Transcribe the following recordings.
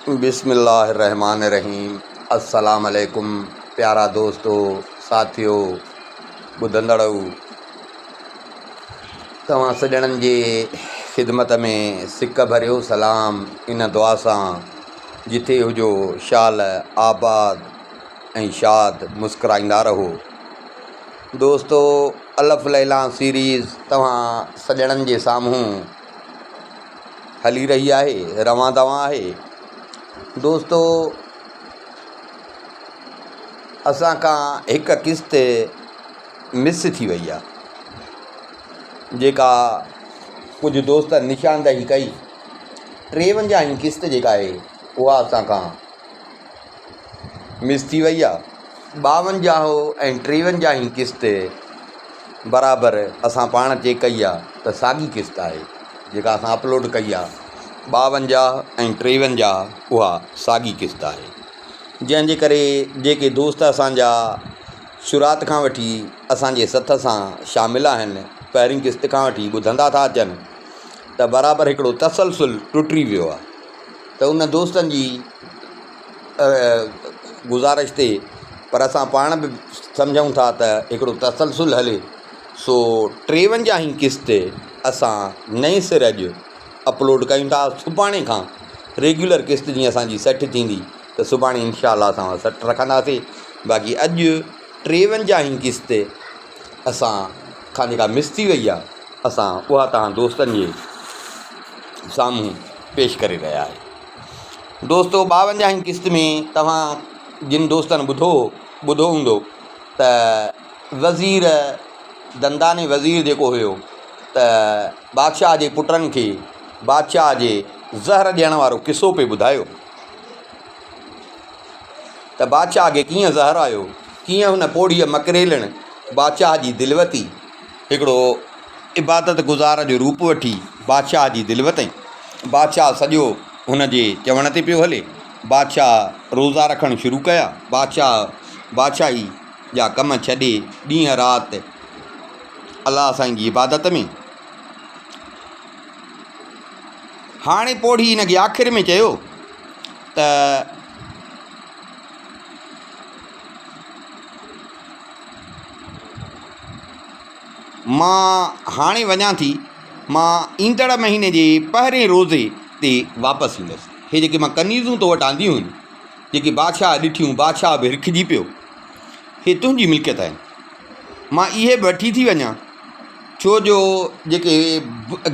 بسم الله الرحمٰن الرحيم السلام عليڪم پيارا دوستو ساٿيو ٻڌندڙؤ توهان سڄڻن جي خدمت ۾ سڪ ڀريو سلام ان دعا سان جٿي هجو شال آباد ۽ شاد مسڪرائيندا رهو دوستو الف ليليٰ سيريز توهان سڄڻن جي سامهون هلي رهي آهي روان دوان آهي دوستو اسان کان هڪ قسط مس ٿي وئي آهي جيڪا ڪجهه دوستن نشاندهي ڪئي ٽيونجاهين قسط جيڪا آهي اها اسان کان مس ٿي وئي آهي ٻاونجاهه ۽ ٽيونجاهين قسط برابر اسان پاڻ چيڪ ڪئي آهي ته ساڳي قسط آهي جيڪا اسان اپلوڊ ڪئي آهي ٻاونجاهه ۽ ٽيونجاهه اها ساڳي قسط آهي جنهن جي ڪري جيڪي دوست اسانجا شروعات کان وٺي اسانجي سٿ سان شامل آهن پهرين قسط کان وٺي ٻڌندا ٿا اچن ته برابر هڪڙو تسلسل ٽٽي ويو آهي ته ان دوستن جي گذارش تي پر اسان پاڻ به سمجهون ٿا ته هڪڙو تسلسل هلي سو ٽيونجاهين قسط اسان نئين سر اڄ اپلوڊ ڪيون ٿا سڀاڻي کان ريگيولر قسط جيئن اسانجي سيٽ ٿيندي ته سڀاڻي انشاء الله اسان سيٽ رکنداسي باقي اڄ ٽيونجاهين قسط اسان کان جيڪا مس ٿي وئي آهي اسان اها توهان دوستن جي سامهون پيش ڪري رهيا آهيون دوستو ٻاونجاهين قسط ۾ توهان جن دوستن ٻڌو ٻڌو هوندو ته وزير دنداني وزير جيڪو هيو ته بادشاهه جي پٽن کي بادشاهه جي زهر ڏيڻ وارو قصو پئي ٻڌايو ته بادشاهه کي ڪيئن زهر آيو ڪيئن هن پوڙهيء مڪريلڻ بادشاهه جي دل وتي هڪڙو عبادت گذار جو روپ وٺي بادشاهه جي دل وتئين. بادشاهه سڄو هن جي چوڻ تي پيو هلي. بادشاهه روزا رکڻ شروع ڪيا. بادشاهه بادشاهي جا ڪم ڇڏي ڏينهن رات الله سائين جي عبادت ۾. هاڻي پوڙهي هن کي آخر ۾ چيو ته. مان هاڻي وڃان ٿي. مان ايندڙ مهيني جي پهرين روزي تي واپس ايندس. هي جيڪي مان ڪنيزون تو وٽ آنديون هيون، جيڪي بادشاهه ڏٺيون، بادشاهه به هرکجي پيو. هي تنهنجي ملڪيت آهن. مان اهي به وٺي ٿي وڃان، ڇو جو جيڪي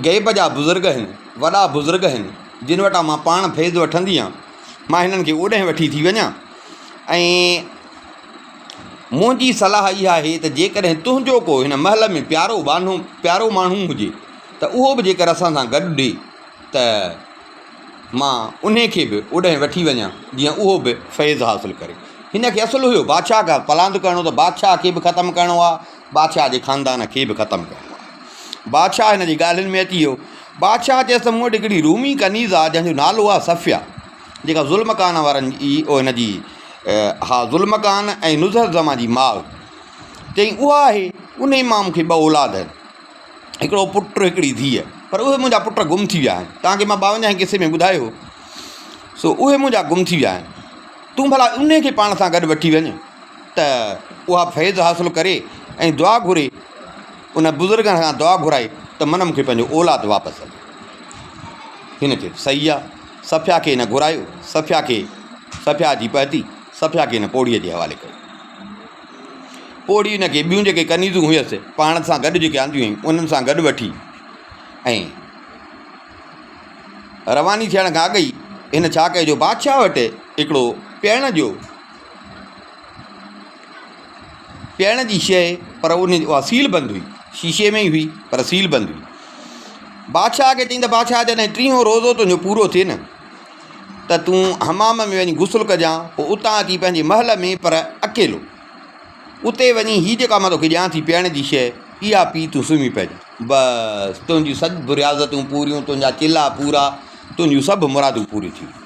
غيب جا بزرگ آهن، وڏا بزرگ آهن، جن وٽان مان پاڻ فيض وٺندي آهيان، مان هنن کي اوڏانهن وٺي ٿي وڃان ۽. منهنجي صلاح اها آهي ته جيڪڏهن تنهنجو ڪو هن محل ۾ پيارو ٻانهو، پيارو ماڻهو هجي ته اهو به جيڪر اسان سان گڏ ڏي ته مان انهي کي به اوڏانهن وٺي وڃان جيئن اهو به فيض حاصل ڪري. هن کي اصل هيو بادشاهه کان پلاند ڪرڻو ته بادشاهه کي به ختم ڪرڻو آهي، بادشاهه جي خاندان کي به ختم ڪرڻو آهي. بادشاهه هن جي ڳالهين ۾ اچي ويو. بادشاهه چيس ته مون وٽ هڪڙي رومي ڪنيز آهي جنهن جو نالو آهي صفيه. جيڪا ذوالمڪان وارن جي هن جي ها ذوالمڪان ۽ نزهت زمان جي ماء هئي. چيائين اها آهي، انهي مان مون کي ٻه اولاد آهن، هڪڙو پٽ هڪڙي ڌيء، پر اهي منهنجا پٽ گم ٿي ويا آهن، توهان کي مان ٻاونجاهين قصي ۾ ٻڌايو هو، سو اهي منهنجا گم ٿي ويا آهن، تون ڀلا انهي کي پاڻ سان گڏ وٺي وڃ ته اها فيض حاصل ڪري ۽ دعا گهري ان بزرگن کان دعا گهرائي ته من مون کي پنهنجو اولاد واپس اچي. هن چيو صحيح آ. صفيا کي هن گهرايو. صفيا کي صفيا اچي پهتي. صفيا کي هن پوڙهيء جي حوالي ڪيو. پوڙهي هن کي ٻيون جيڪي ڪنيزون هيس پاڻ سان گڏ جيڪي آنديون هيون انهن سان گڏ وٺي ۽ رواني ٿيڻ کان اڳ ئي هن ڇا ڪيو جو بادشاهه وٽ هڪڙو پيئڻ جو پيئڻ جي شيء پر ان اها سيل بند هئي شيشي ۾ ئي هئي پر سيل بند هئي بادشاهه کي چئين ته بادشاهه جڏهن ٽيهون روزو تنهنجو پورو ٿئي نه ته تون حمام ۾ وڃي غسل ڪجان پوء اتان اچي پنهنجي محل ۾ پر اڪيلو اتي وڃي هي جيڪا مان توکي ڏيان ٿي پيئڻ جي شيء اها پي تون سمهي پئجان بس تنهنجون سڀ رياضتون پوريون تنهنجا چلا پورا تنهنجون سڀ مرادون پوريون ٿي ويون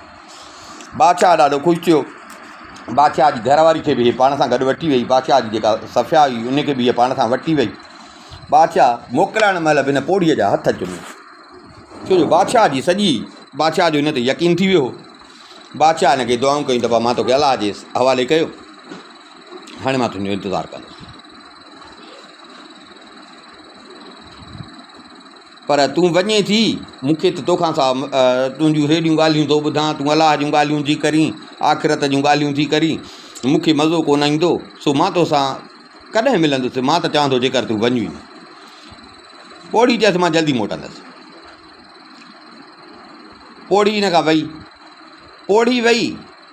بادشاهه ڏاڍو خوش ٿيو. بادشاهه جي گهر واري کي به هيء پاڻ سان گڏ وٺي ويئي. بادشاهه جي جيڪا صفيا هئي، ان کي به هيء پاڻ سان وٺي ويئي. بادشاهه موڪلائڻ مهل به هن پوڙهيء جا هٿ چميا. ڇو جو بادشاهه جي سڄي بادشاهه جو هن تي يقين ٿي ويو هو. بادشاهه هن کي دعائون ڪيون ته بابا مان توکي الله جي حوالي ڪيو، هاڻي مان تنهنجو انتظار ڪندس. پر تون وڃين ٿي، مون کي ته توکان سا تنهنجون هيڏيون ڳالهيون ٿو ٻڌان، تون الله جون ڳالهيون ٿي ڪرين، آخرت جون ڳالهيون ٿي ڪرين، مون کي مزو ڪونه ايندو، سو مان توسان ڪڏهن ملندس، مان ته چوان ٿو جيڪر تون وڃ ئي نه. پوڙهي چيس مان جلدي موٽندس. پوڙهي هن کان وئي. پوڙهي وئي،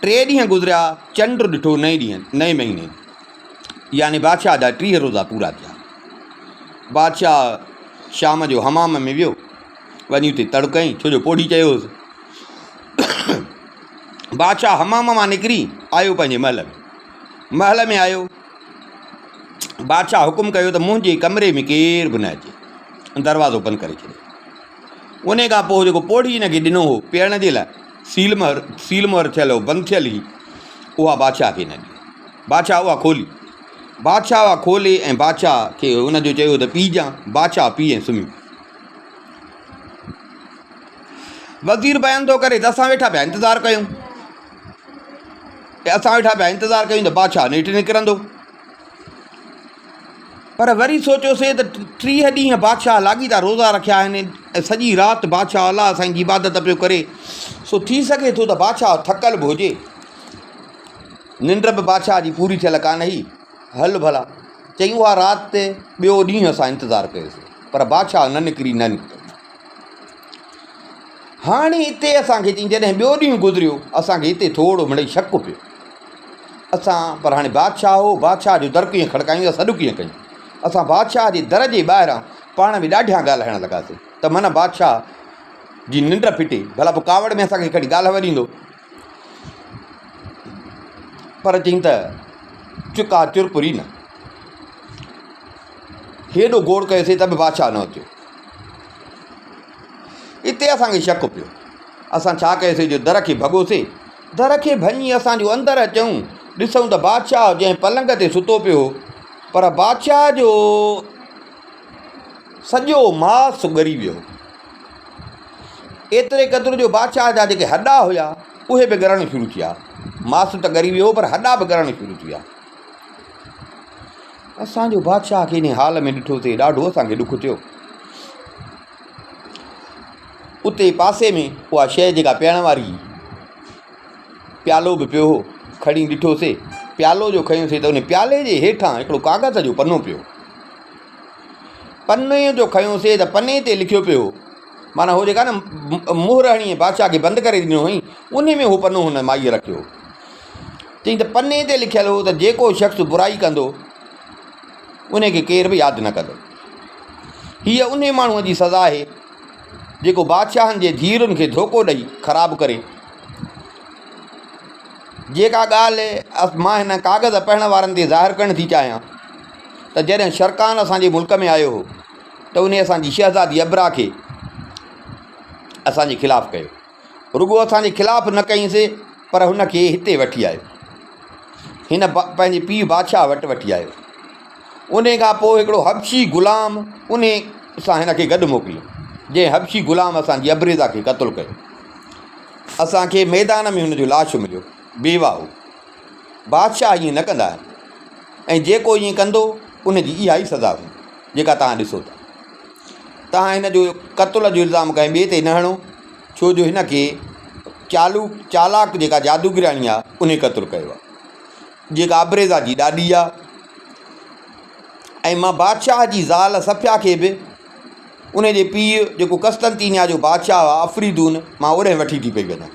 ٽي ڏينهن گذريا، چنڊ ڏٺو نئين ڏينهن، نئين مهيني، يعني بادشاهه جا 30 روزا پورا ٿيا. بادشاهه شام جو حمام ۾ ويو، وڃي اتي تڙ ڪيائين، ڇو جو پوڙهي چيو هوس. بادشاهه حمام مان نڪري آيو پنهنجي محل ۾. محل ۾ آيو، بادشاهه حڪم ڪيو ته منهنجي ڪمري ۾ ڪير به نه اچي، دروازو بند ڪري ڇڏيو. انهيء کان پوء جيڪو پوڙهي هن کي ڏنو هو پيئڻ جي لاء، سيل مهر، سيل مهر ٿيل هو، بند ٿيل هئي، اها بادشاهه کي نه ڏني. بادشاهه اها کولي. بادشاهه اها کولي ۽ بادشاهه کي هن جو چيو ته پيئجان. بادشاهه پي ۽ سمهي پيو. وزير بيان ٿو ڪري ته اسان ويٺا پيا انتظار ڪيون. اسان ويٺا پيا انتظار ڪيون ته بادشاهه نيٺ نڪرندو. پر وري سوچيوسين ته 30 ڏينهن بادشاهه لاڳيتا روزا رکيا آهن ۽ سڄي رات بادشاهه الله سائين جي عبادت پيو ڪري، سو ٿي سگهي ٿو ته بادشاهه ٿڪل به هجي. ننڊ به بادشاهه جي پوري ٿيل ڪانه هئي. هل ڀلا. چئي اها رات ٻيو ڏينهن اسان انتظار ڪيوسين، پر بادشاهه نه نڪري نه نڪتو. هاڻي اتي اسان کي چئي جڏهن ٻيو ڏينهن گذريو، اسان کي اتي ٿورو مڙئي شڪ پيو. اسان پر هاڻي بادشاهه هو، بادشاهه جو در ڪيئن کڙڪايون يا سڏ ڪيئن ڪيون؟ اسان بادشاهه جي در جي ٻاهران پاڻ ۾ ڏاڍيان ڳالهائڻ لڳاسين ته من بادشاهه جي ننڊ ڦٽي، ڀلا پوء ڪاوڙ ۾ اسان کي ڪهڙي ڳالهه وريندو؟ پر چئين ته چڪا چرپري نه. هيڏو گوڙ ڪيوسين ته به بادشاهه نه اٿيو. اتي اسان کي شڪ پيو. اسان ڇا ڪيوسين جو در کي ڀڳوسين. در کي ڀڃي اسان جو اندر اچون، ڏسون ته بادشاهه جنهن پلنگ تي ستو پيو هو، پر بادشاهه جو سڄو ماس ڳري ويو هو. ايتري قدر جو بادشاهه جا جيڪي هڏا هيا، اهي به ڳرڻ شروع ٿي ويا. ماس ته ڳري ويو هو، پر هڏا به ڳرڻ شروع ٿي ويا. اسان جو بادشاهه کي انهي حال ۾ ڏٺوسين، ڏاڍو اسان کي ڏک ٿيو. اتي پاسي ۾ اها شيء جيڪا پيئڻ واري هئي، پيالو به پيو هو، کڻي ڏٺوسي، پيالو جو کنيوسي ته ان پيالي جي هيٺان هڪڙو ڪاغذ جو پنو پيو هو. پني جو کنيوسي ته پني تي لکيو پيو هو، معنيٰ هو جيڪا نه مهر هڻي بادشاهه کي بند ڪري ڏنو هئائين، انهي ۾ هو پنو هن مائيء رکيو هو. چيائين ته پني تي لکيل هو ته جيڪو شخص برائي ڪندو، انهي کي ڪير به ياد نه ڪندو. هيء انهي ماڻهوء جي سزا آهي، جيڪو بادشاهن جي ڌيئرن کي ڌوڪو ڏئي خراب ڪري. جيڪا ڳالهه مان هن ڪاغذ پڙهڻ وارن تي ظاهر ڪرڻ ٿي چاهيان ته جڏهن شرڪان اسان جي ملڪ ۾ آيو هو ته انهي اسان جي شهزادي ابرا کي اسان جي خلاف ڪيو. رڳو اسان جي خلاف نه ڪيائينسي پر هن کي هتي وٺي آيو. هن پنهنجي پيء بادشاهه وٽ وٺي آيو. انهي کان پوء هڪڙو حبشي غلام انهي سان هن کي گڏ موڪليو، جنهن حبشي غلام اسان جي ابريزا کي قتل ڪيو. اسان کي ميدان ۾ هن جو لاش مليو، بيواهه هو. بادشاهه ائين نه ڪندا آهن ۽ جيڪو ائين ڪندو ان جي اها ئي سزا هوندي، جيڪا توهان ڏسو ٿا. توهان هن جو قتل جو الزام ڪنهن ٻئي تي نه هڻو، ڇو جو هن کي چالو چالاڪ جيڪا جادوگرياڻي آهي، انهي قتل ڪيو آهي. جيڪا ابريزا جي ڏاڏي آ ۽ مان بادشاهه جي زال صفيا کي به ان جي پيء جيڪو قسطنطينيا جو بادشاهه آ افريدون مان اوڏانهن وٺي ٿي پئي وڃان.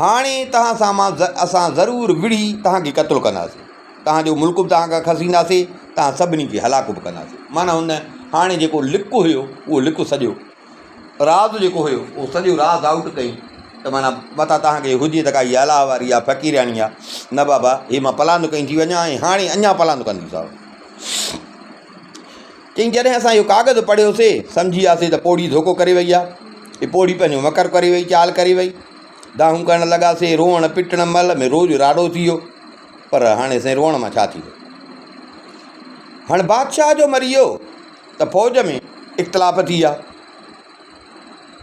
هاڻي توهان سان مان اسان ضرور وڙهي توهان کي قتل ڪنداسين. توهان جو ملڪ به توهان کان کسينداسين، توهان سڀني کي هلاڪ به ڪنداسين. معنيٰ هن هاڻي جيڪو لڪ هيو اهو لڪ سڄو راز جيڪو هيو اهو سڄو راز آئوٽ ڪيائين ته معنيٰ متان توهان کي هجي ته ڪا هي الله واري آ فقيرياڻي آ نه بابا هي مان پلاند ڪئي ٿي وڃان ۽ هاڻي اڃا پلاند ڪنديسانو. چيائين جڏهن اسان اهو ڪاغذ پڙهيوسي سمجهي وياسي ته پوڙهي ڌوڪو ڪري وئي آ هي پوڙهي پنهنجو مڪر ڪري وئي چال ڪري وئي. دانهون ڪرڻ لڳاسي روئڻ پٽڻ مهل ۾ روڄ راڙو ٿي ويو پر هاڻي سائين روئڻ مان ڇا ٿيندو. هاڻي بادشاهه جو مري ويو ته فوج ۾ اختلاف ٿي ويا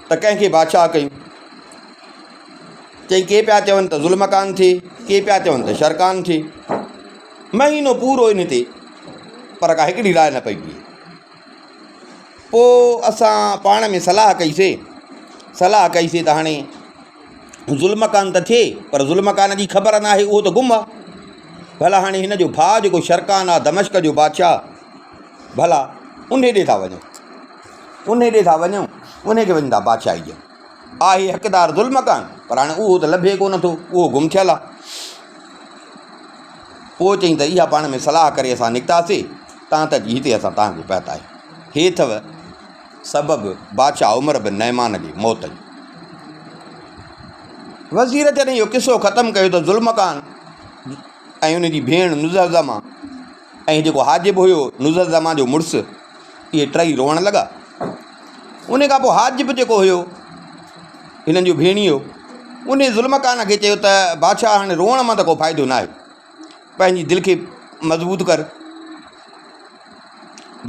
ته ڪنهن کي بادشاهه ڪيون. چئي ڪي پيا چون ته ظلمڪان ٿئي، ڪي پيا چون ته شرڪان ٿئي. مهينو پورو ان تي پر ڪا هڪڙي راء نه پئي بيهي. پوء اسان پاڻ ۾ صلاح ڪئي سي، صلاح ڪئي سي ته هاڻي ظلمڪان ته ٿئي پر ظلمڪان جي خبر ناهي اهو ته گم آ. ڀلا هاڻي هن جو ڀاء جيڪو شرڪان آ دمشق جو بادشاهه ڀلا انهي ڏي ٿا وڃون، انهي ڏي ٿا وڃون، انهي کي وڃي ٿا بادشاهي ڏيون. آهي حقدار ظلم ڪان، پر هاڻي اهو ته لڀي ڪونه ٿو، اهو گم ٿيل آ. پوء چيائين ته اها پاڻ ۾ صلاح ڪري اسان نڪتاسي، تان ته اچي هتي اسان توهان کي پهتا آهيون. هي اٿو سبب بادشاهه عمر بن نعمان جي موت جو. وزير جڏهن اهو قصو ختم ڪيو ته ظلمڪان ۽ ان جي ڀيڻ نزهه زمان ۽ جيڪو حاجب هيو نزهه زمان جو مڙس، اهي ٽئي روئڻ لڳا. ان کان پوء حاجب جيڪو هيو هنن جو ڀيڻيو ان ظلمڪان کي چيو ته بادشاهه هاڻي روئڻ مان ته ڪو فائدو ناهي پنهنجي دل کي مضبوط ڪر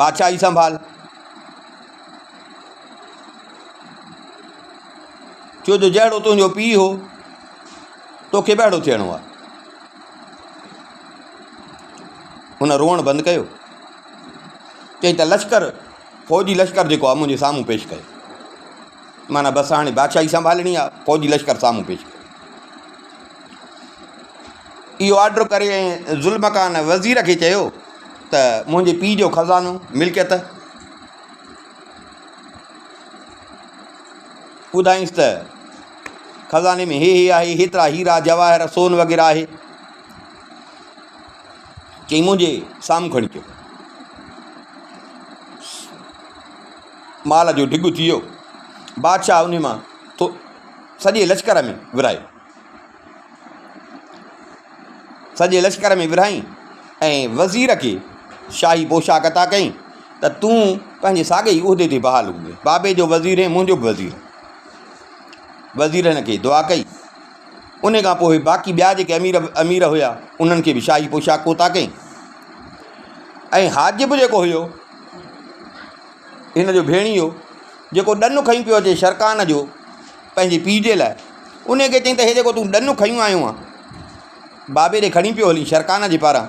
بادشاهي سنڀال ڇو جو جهڙو تنهنجو پيء هو توکي به اهڙو ٿيڻو آهي هن روئڻ بند ڪيو چئي ته لشڪر فوجي لشڪر جيڪو آهي منهنجي سامهون پيش ڪيو. معنيٰ بس هاڻي بادشاهي سنڀالڻي آهي، فوجي لشڪر سامهون پيش ڪيو. اهو آرڊر ڪري ۽ ظلمڪان وزير کي چيو ته منهنجي پيء جو خزانو، ملڪيت، ٻڌائينس ته خزاني ۾ هي هي آهي، هيترا هيرا، جواهر، سون وغيره آهي. چيائين منهنجي سامهون کڻي اچو. مال جو ڍڳ ٿي ويو. بادشاهه انهي مان ٿو سڄي لشڪر ۾ ورهايو. سڄي لشڪر ۾ ورهائين ۽ وزير کي شاهي پوشاڪ عطا ڪيائين ته تون پنهنجي ساڳئي ئي عهدي تي بحال هوندين. بابي جو وزير هين منهنجو به وزير. وزير هن کي دعا ڪئي. انهي کان پوء باقي ٻيا جيڪي امير امير هيا انهن کي به شاهي پوشاڪ عطا ڪئي ۽ حاجب جيڪو هيو هن جو ڀيڻيو جيڪو ڏن کڻي پيو اچي شرڪان جو پنهنجي پيء جي لاء ان کي چئين ته هي جيڪو تون ڏن کنيون آيو آن بابي ڏي کڻي پيو هلين شرڪان جي پاران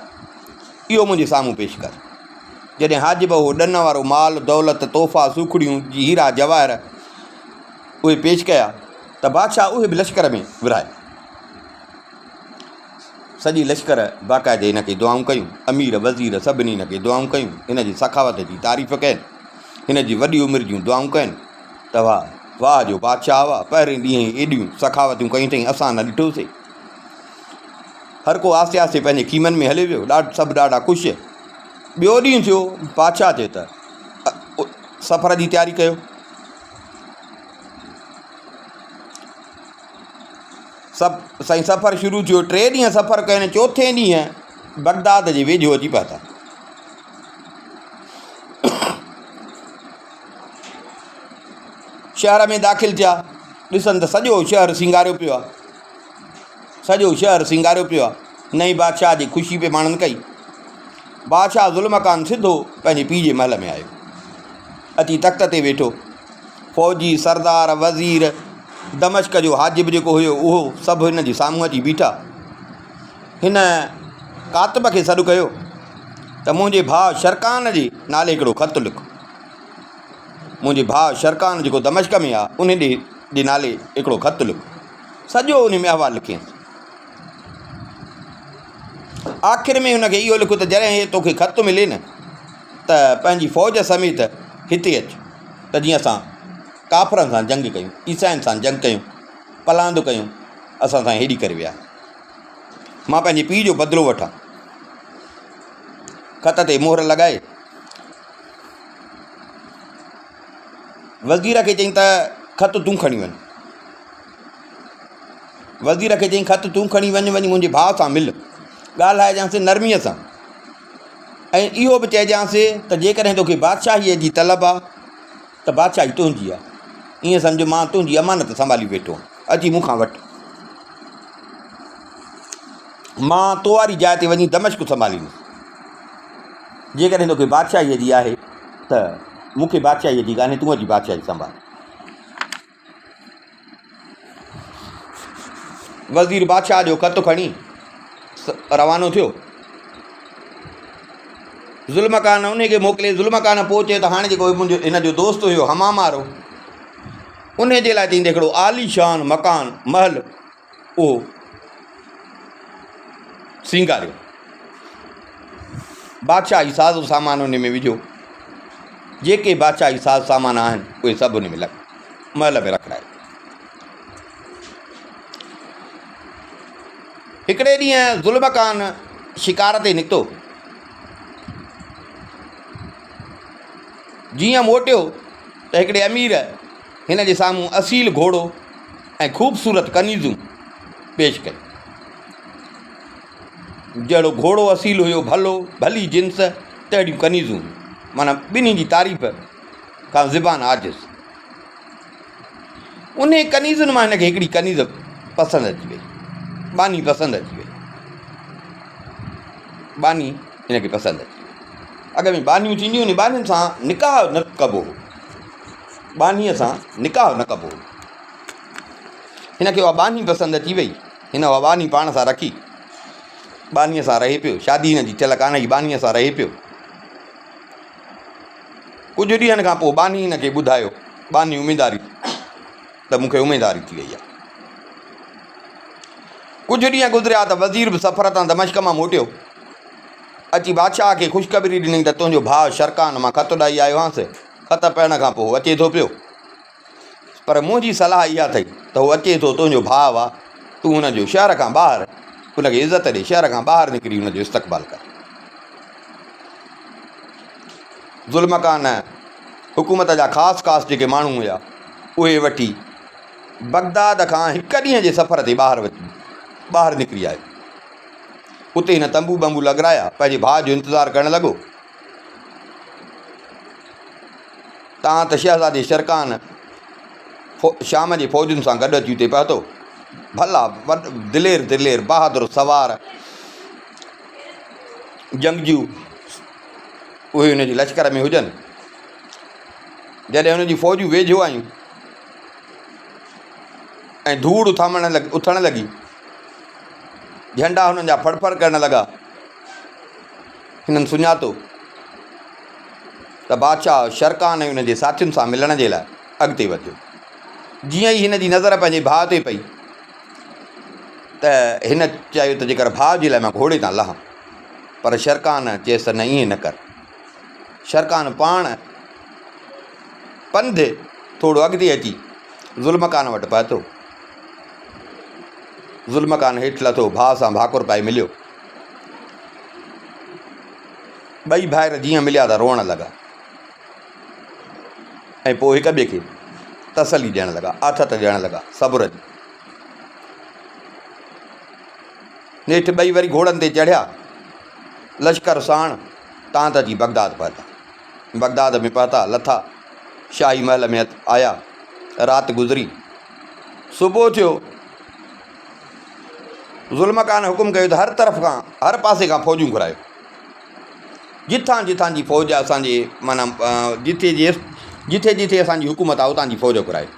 اهو منهنجي سامهون پيش ڪر جڏهن حاجب اهو ڏن وارو مال دولت تحفا سوکڙيون هيرا جواهر اهي پيش ڪيا ته بادشاهه اهي به لشڪر ۾ ورهايا. سڄي لشڪر باقاعدي هن کي دعائون ڪيون. امير وزير سڀني هن کي دعائون ڪيون. هن جي سخاوت جي تعريف ڪين. هن جي وڏي عمر جون دعائون ڪين ته واهه واهه جو بادشاهه هئا، پهرين ڏينهن ئي ايڏيون سخاوتون ڪيون اٿئين، اسان نه ڏٺوسي. هر ڪو آهستي آهستي پنهنجي خيمن ۾ هليو ويو. سڀ ڏاڍا خوش. ٻيو ڏينهن ٿيو، بادشاهه چيو ته سفر جي تياري ڪيو. سڀ سائين سفر شروع ٿيو ٽي ڏينهن سفر ڪين چوٿين ڏينهن بغداد جي ويجهو اچي پهتا شهر ۾ داخل ٿيا ڏسن ته سڄو شهر سينگاريو پيو آهي سڄو شهر سينگاريو پيو آهي نئين بادشاهه جي خوشي پئي ماڻهن ڪئي بادشاهه ظلم ڪان سڌو پنهنجي پيء جي محل ۾ آيو اچي تخت تي ويٺو. فوجي سردار، وزير، دمشق جو حاجب جيڪو هيو اهو سڀ هن جي سامهون اچي بيٺا. هن ڪاتب کي سڏ ڪيو ته منهنجي ڀاء شرڪان جي نالي هڪڙو خط لک. منهنجي ڀاء شرڪان جيڪو دمشق ۾ آهي ان ڏي جي نالي هڪڙو خط لک. سڄو ان ۾ احوال لکيس. آخر ۾ هن کي اهو لک ته جڏهن هي توکي خط ملي نه ته پنهنجي فوج سميت هتي اچ ته جيئن اسان ڪافرن سان جنگ ڪيون، عيسائين سان جنگ ڪيون، پلاند ڪيون، اسان سان هيڏي ڪري ويا. مان پنهنجي پيء جو بدلو وٺان. خط تي مهر لڳائي وزير کي چيائين ته خط تون کڻي وڃ. وزير کي چيائين خط تون کڻي وڃ، وڃي منهنجي ڀاء سان مل، ڳالهائجانس نرميء سان. ۽ اهو به چئجانس ته جيڪڏهن توکي بادشاهيء جي طلب آ ته بادشاهي تنهنجي آ. ائين سمجهه مان تنهنجي امانت سنڀالي ويٺو آهيان. اچي مون کان وٺ. مان تو واري جاء تي وڃي دمشق سنڀاليندس. جيڪڏهن توکي بادشاهيء جي آهي ته مون کي بادشاهيء جي ڪانهي، تون اچي بادشاهي سنڀال. وزير بادشاهه جو خط کڻي روانو ٿيو. ذوالمڪان انهي کي موڪلي ذوالمڪان پوء چيو ته هاڻي جيڪو منهنجو هن جو دوست هيو حمام وارو انهي جي لاء چئين ته هڪڙو عاليشان مڪان محل اهو سينگاريو. بادشاهي ساز و سامان ان ۾ وجهو. جيڪي بادشاهي ساز سامان آهن اهي سڀ ان ۾ لڳ محل ۾ رکرايو. هڪڙي ڏينهن ظلمڪان شڪار تي نڪتو. جيئن موٽيو ته هڪڙي امير هن جي سامهون اصيل گهوڙو ۽ خوبصورت ڪنيزون پيش ڪيون. جهڙو گهوڙو اصيل هيو ڀلو، ڀلي جنس، تهڙيون ڪنيزون هيون. معنيٰ ٻنهي جي تعريف کان زبان عاجز. انهي ڪنيزن مان هن کي هڪڙي ڪنيز پسند اچي وئي. ٻانهي پسند اچي وئي. ٻانهي هن کي پسند اچي وئي. اڳ ۾ ٻانهيون ٿينديون هيون، ٻانهين سان نڪاح نه ڪبو هو. ٻانهيء سان نڪاح نه ڪبو هو. هن کي اها ٻانهي پسند اچي وئي. هن اها ٻانهي پاڻ سان رکي. ٻانهيء سان رهي پيو. شادي هن جي ٿيل ڪانه هئي، ٻانهيء سان رهي پيو. ڪجهه ڏينهن کان پوء ٻانهي هن کي ٻڌايو، ٻانهي اميداري ته مون کي اميداري ٿي وئي آهي. ڪجهه ڏينهن گذريا ته وزير به سفر تان دمشق مان موٽيو. اچي بادشاهه کي خوشخبري ڏني ته تنهنجو ڀاء شرڪان مان خط ڏائي آيو هانس. خط پڙهڻ کان پوء هو اچي ٿو پيو. پر منهنجي صلاح اها اٿئي ته هو اچي ٿو تنهنجو ڀاء آ، تون هن جو شهر کان ٻاهر ان کي عزت ڏي، شهر کان ٻاهر نڪري هن جو استقبال ڪر. ظلمڪان حڪومت جا خاص خاص جيڪي ماڻهو هيا، اهي وٺي بغداد کان هڪ ڏينهن جي سفر تي ٻاهر ٻاهر نڪري آيو. اتي هن تنبو بنبو لڳرايا، پنهنجي ڀاء جو انتظار ڪرڻ لڳو. تان ته شهزادي شرڪان شام جي فوجن سان گڏ اچي اتي پهتو. ڀلا دلير دلير بهادر سوار جنگجو اهي هن جي لشڪر ۾ هجن. جڏهن هن جون فوجون ويجهو آيون ۽ ڌوڙ اٿامڻ اٿڻ لڳي، جهنڊا هنن جا ڦڙ ڦڙ ڪرڻ لڳا. هنن سڃاتو ته بادشاهه شرڪان ۽ ان جي ساٿين سان ملڻ جي لاء اڳتي وڌيو. جيئن ئي هن جي نظر پنهنجي ڀاء تي پئي ته هن چيو ته جيڪر ڀاء جي لاء مان گهوڙي تان لهان. پر شرڪان چيس ته نه ائين نه ڪر. شرڪان پاڻ پنڌ ٿورو اڳتي اچي ظلمڪان وٽ پهتو. ظلمڪان هيٺ لٿو، ڀاء سان ڀاڪر پائي مليو. ٻئي ڀائر جيئن مليا ته روئڻ لڳا ۽ پوء هڪ ٻئي کي تسلي ڏيڻ لڳا، آٿت ڏيڻ لڳا، صبر جي. نيٺ ٻئي وري گهوڙن تي چڙهيا، لشڪر ساڻ تان ته اچي بغداد پهتا. بغداد ۾ پهتا، لٿا، شاهي محل ۾ آيا، رات گذري. صبح ٿيو. ظلمڪان حڪم ڪيو ته هر طرف کان، هر پاسي کان فوجون گهرايو. جتان جتان جي فوج اسان جي معنيٰ جتي جي جٿي جٿي اسان جي حڪومت آهي اتان جي فوج گهرايو.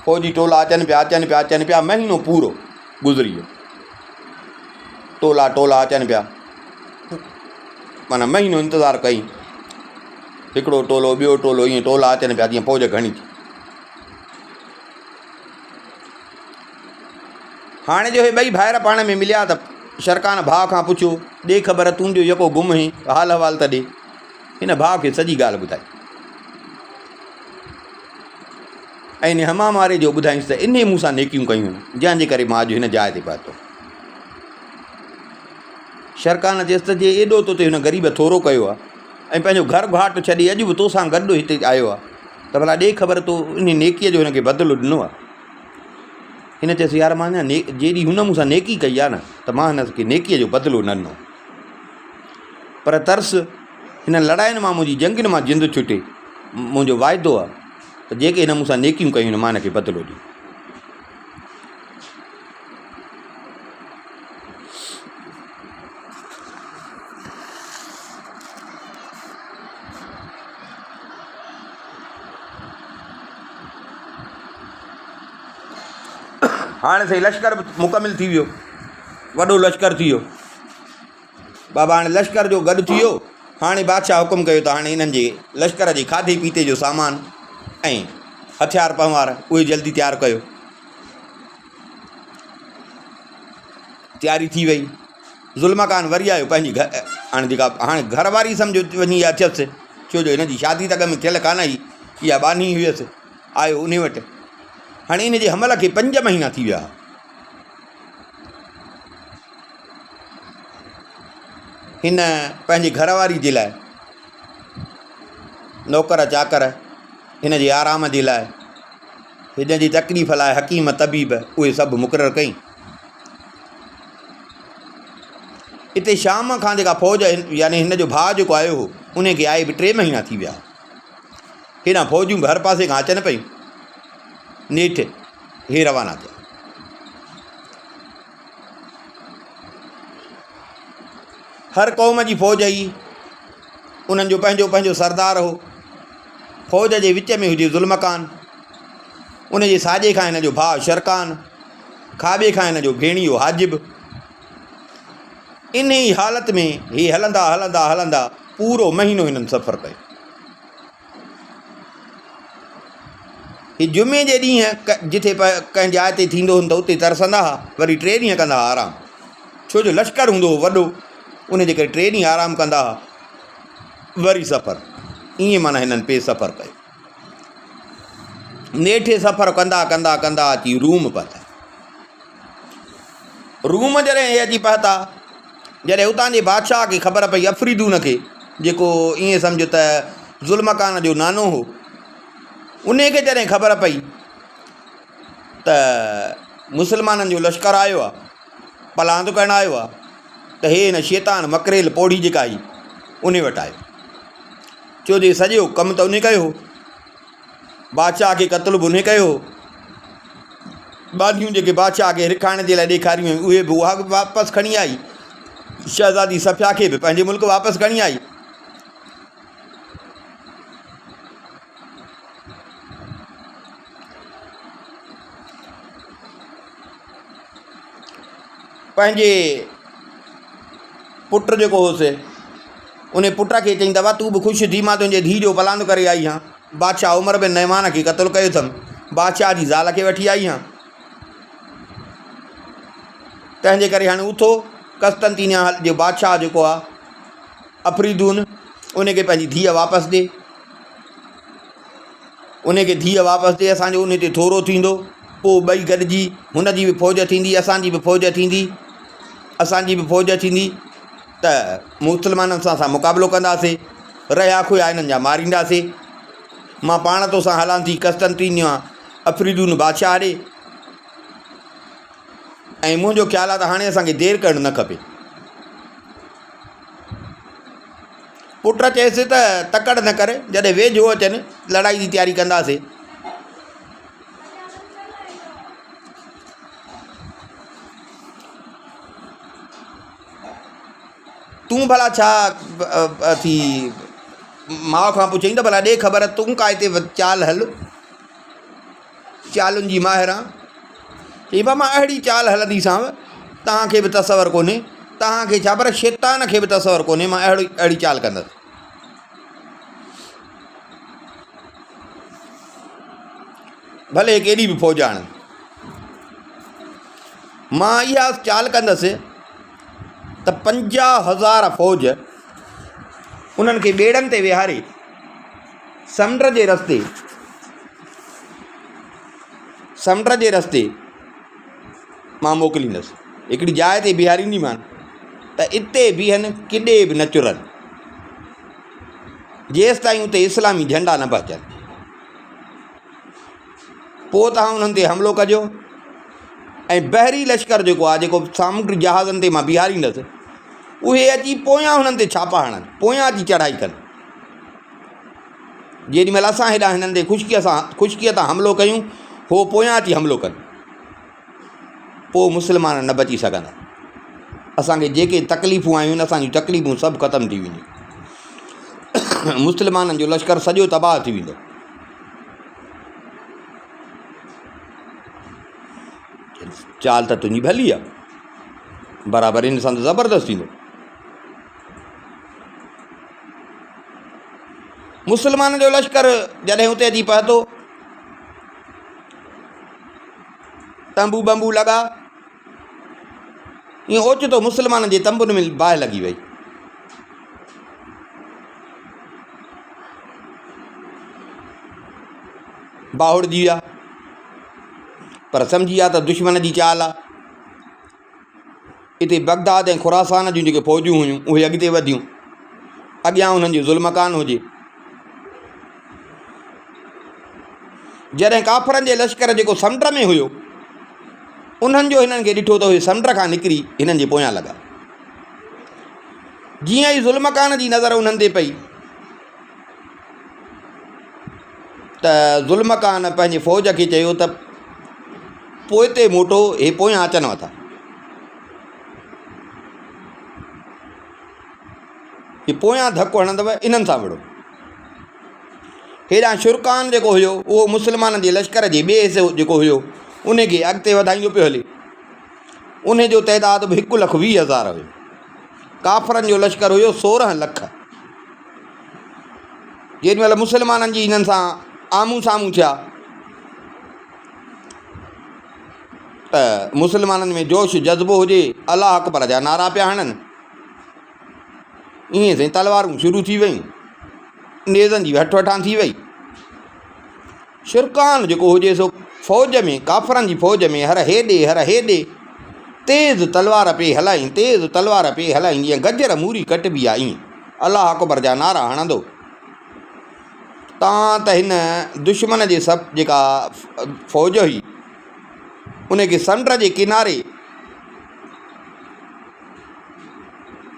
فوجي ٽولا اچن پيا اچن پيا اچن پيا مهينو پورو گذري ويو. ٽولا ٽولا اچن پيا معنيٰ مهينو انتظار ڪئي هڪڙو ٽولو ٻيو ٽولو ائين ٽولا اچن پيا جيئن فوج گهڻي ٿي. هاڻي جو هي ٻئي ڀائر پاڻ ۾ مليا ته شرڪان ڀاء کان پڇيو، ڏي خبر تون جو يڪو گم هين، حال احوال ته ڏي. هن ڀاء کي سڄي ڳالهه ٻڌائي ۽ ان حمام واري جو ٻڌائينس ته انهي مون سان نيڪيون ڪيون هيون، جنهن جي ڪري مان اڄ هن جاء تي پهتو. شرڪان چيس ته جي ايڏو تو تي هن غريب ٿورو ڪيو آهي ۽ پنهنجو گهر گهاٽ ڇڏي اڄ به تو سان گڏ هتي آيو آهي ته ڀلا ڏي خبر تو انهي نيڪيء جو هن کي بدلو ڏنو آهي؟ هن چيس يار مان اڃا جيڏي هن مون سان نيڪي ڪئي آهي نه ته مان هن کي نيڪيء جو بدلو نه ڏنو. پر ترس هن لڙاين مان منهنجي جنگين مان جند ڇٽي. منهنجو واعدو آهي ته جيڪي هن مون سان نيڪيون ڪيون آهن مان هن کي بدلو ڏيندس. هاڻي سائين لشڪر به مڪمل ٿي ويو، وڏو لشڪر ٿي ويو. بابا هاڻي لشڪر جو گڏ ٿي ويو. هاڻي بادشاهه حڪم ڪيو ته هاڻي انهن جي لشڪر جي کاڌي پيتي جو سامان ۽ هٿيار پنهوار اهي جلدي تيار ڪيو. تياري ٿي وئي. ظلمڪان وري آيو پنهنجي گهر هاڻي جيڪا هاڻي گهر واري سمجهو وڃي اها ٿيس ڇو جو هن جي شادي ته اڳ ۾ ٿيل ڪانه هئي اها ٻانهي هيس آيو انهي وٽ هاڻي ان جي حمل کي پنج مهينا ٿي ويا. هن پنهنجي گهر واري جي لاء نوڪر چاڪر هن جي آرام جي لاء هن جي تڪليف لاء حڪيم طبيب اهي سڀ مقرر ڪئي. اتي شام کان جيڪا فوج يعني هن جو ڀاء جيڪو آيو هو ان کي آئي به ٽي مهينا ٿي ويا. هيڏانهن فوجون به هر پاسي کان اچن پيون. نيٺ هي روانا ٿيا. هر قوم جي فوج هئي. انهن جو پنهنجو پنهنجو سردار هو. فوج جي وچ ۾ هجي ذوالمڪان. ان جي ساڄي کان هن جو ڀاء شرڪان، کاٻي کان هن جو ڀيڻيو حاجب. انهي حالت ۾ هي هلندا هلندا هلندا پورو مهينو هنن سفر ڪيو. هي جمعي جي ڏينهن جتي ڪنهن جاء تي ٿيندو هن ته اتي ترسندا ها، وري ٽي ڏينهن ڪندا ها آرام. ڇو جو لشڪر هوندو هو وڏو، ان جي ڪري ٽي ڏينهن آرام ڪندا ها، وري سفر. ائين معنيٰ هنن پئي سفر ڪيو. نيٺ سفر ڪندا ڪندا ڪندا اچي روم پهتا. روم جڏهن هي اچي پهتا، جڏهن اتان جي بادشاهه کي خبر پئي افريدون کي، جيڪو ائين سمجهه ته ذوالمڪان جو نانو هو، انهي کي جڏهن خبر پئي ته مسلمانن جو لشڪر آيو آهي، پلاند ڪرڻ آيو آهي ته هي هن شيطان مڪريل پوڙهي جيڪا هئي، انهي وٽ آيو. ڇو جو سڄو ڪم ته انهي ڪيو هو. بادشاهه کي قتل به انهي ڪيو هو. ٻانهيون جيڪي بادشاهه کي رکائڻ جي لاء ڏيکاريون هيون، اهي به اها به واپس کڻي آئي. شهزادي صفيه کي به پنهنجي ملڪ واپس کڻي آئي. پنهنجي پٽ جيڪو هوس، ان پٽ کي چيائين ته بابا تون به خوش ٿي، مان تنهنجي ڌيء جو پلاند ڪري آئي آهيان. بادشاهه عمر بن نعمان کي قتل ڪيو اٿم، بادشاهه جي زال کي وٺي آئي آهيان. تنهن جي ڪري هاڻي اٿو، قسطنطينيه جو بادشاهه جيڪو آهي افريدون، ان کي پنهنجي ڌيء واپس ڏي. ان کي ڌيء واپس ڏي، اسان جو ان تي ٿورو ٿيندو. پوء ٻئي گڏجي، هن جي به فوج ٿيندي، اسان جي به فوج ٿيندي، اسان جي به فوج ٿيندي ته مسلمانن سان اسان مقابلو ڪنداسين، رهيا کويا انهن جا مارينداسين. مان پاڻ توسان هلان ٿي قسطنطينيه افريدون بادشاهه ڏي ۽ منهنجو خيال آهي ته هاڻي اسان کي دير ڪرڻ نه کپي. پٽ چيس ته تڪڙ نه ڪر، جڏهن ويجهو اچن، لڙائي جي تياري ڪنداسين. تون ڀلا ڇا ٿي ماء کان پڇيائين ته ڀلا ڏي خبر تون ڪا هتي چال هل چالن جي ماهر آن چيائين بابا مان اهڙي چال هلنديسانو توهان کي به تصور ڪونهي توهان کي ڇا پر شيطان کي به تصور ڪونهي مان اهڙي اهڙي چال ڪندس ڀلي ڪيڏي به فوج آڻن مان اها چال ڪندس ته 50,000 فوج انهن کي ٻيڙن تي ويهاري سمنڊ جي رستي سمنڊ جي رستي مان موڪليندس هڪڙي جاء تي بيهارينديمان ته اتي بيهن ڪڏي به نه چرن جيستائين اتي اسلامي جهنڊا نه پهچن پوء توهان انهن تي حملو ڪجو ۽ بحري لشڪر جيڪو آهي جيڪو سامونڊي جهازن تي مان بيهاريندس اهي اچي پويان هنن تي ڇاپا هڻن پويان اچي چڙهائي ڪن جيڏي مهل اسان هيڏانهن هنن تي خشڪيء سان خشڪيء تان حملو ڪيون هو پويان اچي حملو ڪن پوء مسلمان نه بچي سگهندا اسانکي جيڪي تڪليفون آيون آهن اسانجون تڪليفون سڀ ختم ٿي وينديون مسلمانن جو لشڪر سڄو تباهه ٿي ويندو. چال ته تنهنجي ڀلي آ، برابر ان سان ته زبردست ٿيندو. مسلمانن جو لشڪر جڏهن اتي اچي پهتو، تنبو بنبو لڳا، ائين اوچتو مسلمانن جي تنبن ۾ باهه لڳي وئي. باهوڙجي ويا پر سمجهي ويا ته دشمن جي چال آ. اتي بغداد ۽ خراسان جون جيڪي فوجون هيون اهي اڳتي وڌيون. اڳيان انهن جو ظلم ڪانه هجي. جڏهن ڪافرن جي لشڪر جيڪو سمنڊ ۾ هيو انهن جو هنن کي ڏٺو ته اهي سمنڊ کان نڪري هنن جي پويان لڳا. جيئن ئي ظلمڪان جي نظر انهن تي پئي ته ظلمڪان پنهنجي فوج کي چيو ته پوئتي موٽو هي پويان اچنو ٿا. هي پويان ڌڪ هڻندو انهن سان وڙهو. هيڏانهن شرڪان جيڪو هيو اهو مسلمانن جي لشڪر جي ٻئي حصي جيڪو هيو ان کي اڳتي وڌائيندو پيو هلي. ان جو تعداد به هڪ لک 20,000 هيو. ڪافرن جو لشڪر هيو 16 لک. جيڏي مهل مسلمانن جي هنن سان آمهون سامهون ٿيا ته مسلمانن ۾ جوش جذبو هجي، الله اڪبر جا نعرا پيا هڻن. ائين سائين تلوارون شروع ٿي ويون، نيزن جي هٺ وٺان ٿي وئي. شرڪان جيڪو هجي سو فوج ۾ ڪافرن جي فوج ۾ هر هيڏي هر هيڏي تيز تلوار پئي هلائين، تيز تلوار پئي هلائين جيئن گجر موري ڪٽبي آ ائين الله اڪبر جا نعرا هڻندو تان ته هن دشمن جي سڀ جيڪا فوج هئي ان کي سمنڊ جي ڪناري